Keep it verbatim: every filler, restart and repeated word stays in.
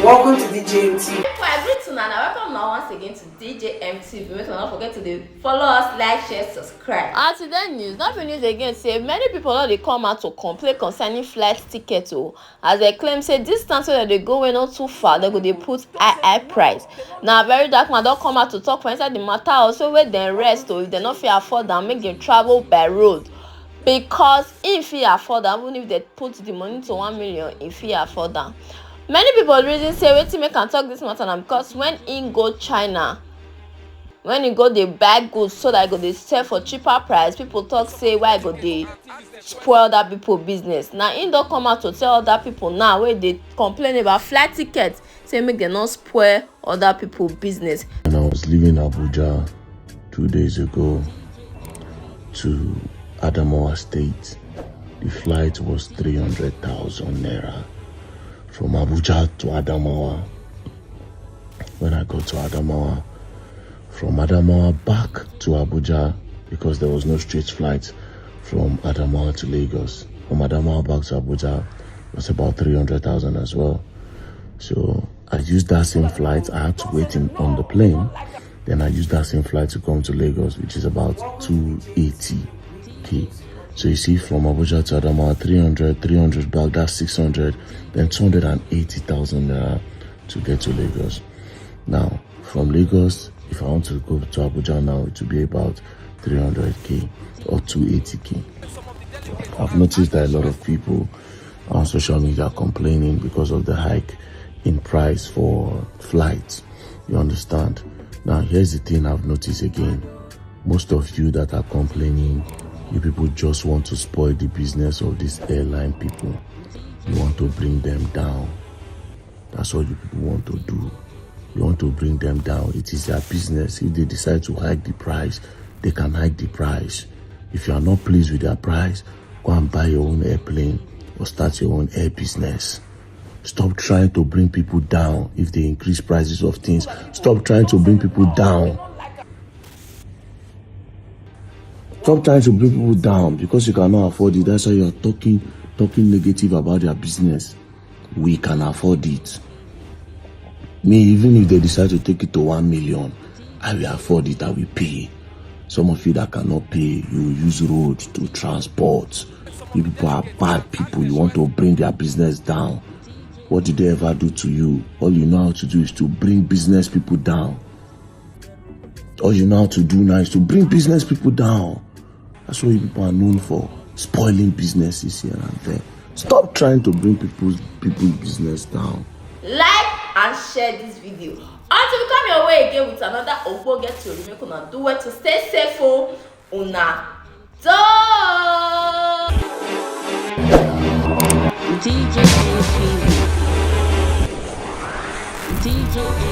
Welcome to D J M T V. People, I greet una and I welcome una once again to D J M T V. Make una no forget to dey follow us, like, share, subscribe. And today news, no be news again say many people don dey come out to complain concerning flight ticket o, as dem claim say distance wey dem dey go wey no too far, dem go dey put high high price. Na very dark man don come out to talk for inside the matter o, say make dem rest o, if dem no fit afford am, make dem travel by road, because im fit afford am, even if dem put the money to one million, im fit afford am. Many people reason say wetin make am talk this matter na because when im go China, when e go dey buy goods so that e go dey sell for cheaper price, people talk say why e go dey spoil other people business. Na im don come out to tell other people now wey dey complain about flight ticket, say make dem no spoil other people business. When I was leaving Abuja two days ago to Adamawa State, the flight was three hundred thousand naira from Abuja to Adamawa. When I got to Adamawa, from Adamawa back to Abuja, because there was no straight flight from Adamawa to Lagos. From Adamawa back to Abuja was about three hundred thousand as well. So I used that same flight. I had to wait in, on the plane. Then I used that same flight to come to Lagos, which is about two eighty K. So you see, from Abuja to Adamawa, three hundred, three hundred back, that's six hundred, then two hundred and eighty thousand naira to get to Lagos. Now, from Lagos, if I want to go to Abuja now, it will be about three hundred K or two eighty K. I've noticed that a lot of people on social media are complaining because of the hike in price for flights. You understand? Now, here's the thing I've noticed again. Most of you that are complaining, you people just want to spoil the business of these airline people. You want to bring them down. That's what you people want to do. You want to bring them down. It is their business. If they decide to hike the price, they can hike the price. If you are not pleased with their price, go and buy your own airplane or start your own air business. Stop trying to bring people down if they increase prices of things. Stop trying to bring people down. Stop trying to bring people down because you cannot afford it. That's why you're talking talking negative about their business. We can afford it. Me, even if they decide to take it to one million, I will afford it. I will pay. Some of you that cannot pay, you will use road to transport. You people are bad people. You want to bring their business down. What did they ever do to you? All you know how to do is to bring business people down. All you know how to do now is to bring business people down. That's what you people are known for, spoiling businesses here and there. Stop trying to bring people's people's business down. Like and share this video. Until we come your way again with another ogbonge tori, make una do well to stay safe o. Una do. D J M T V. D J M T V.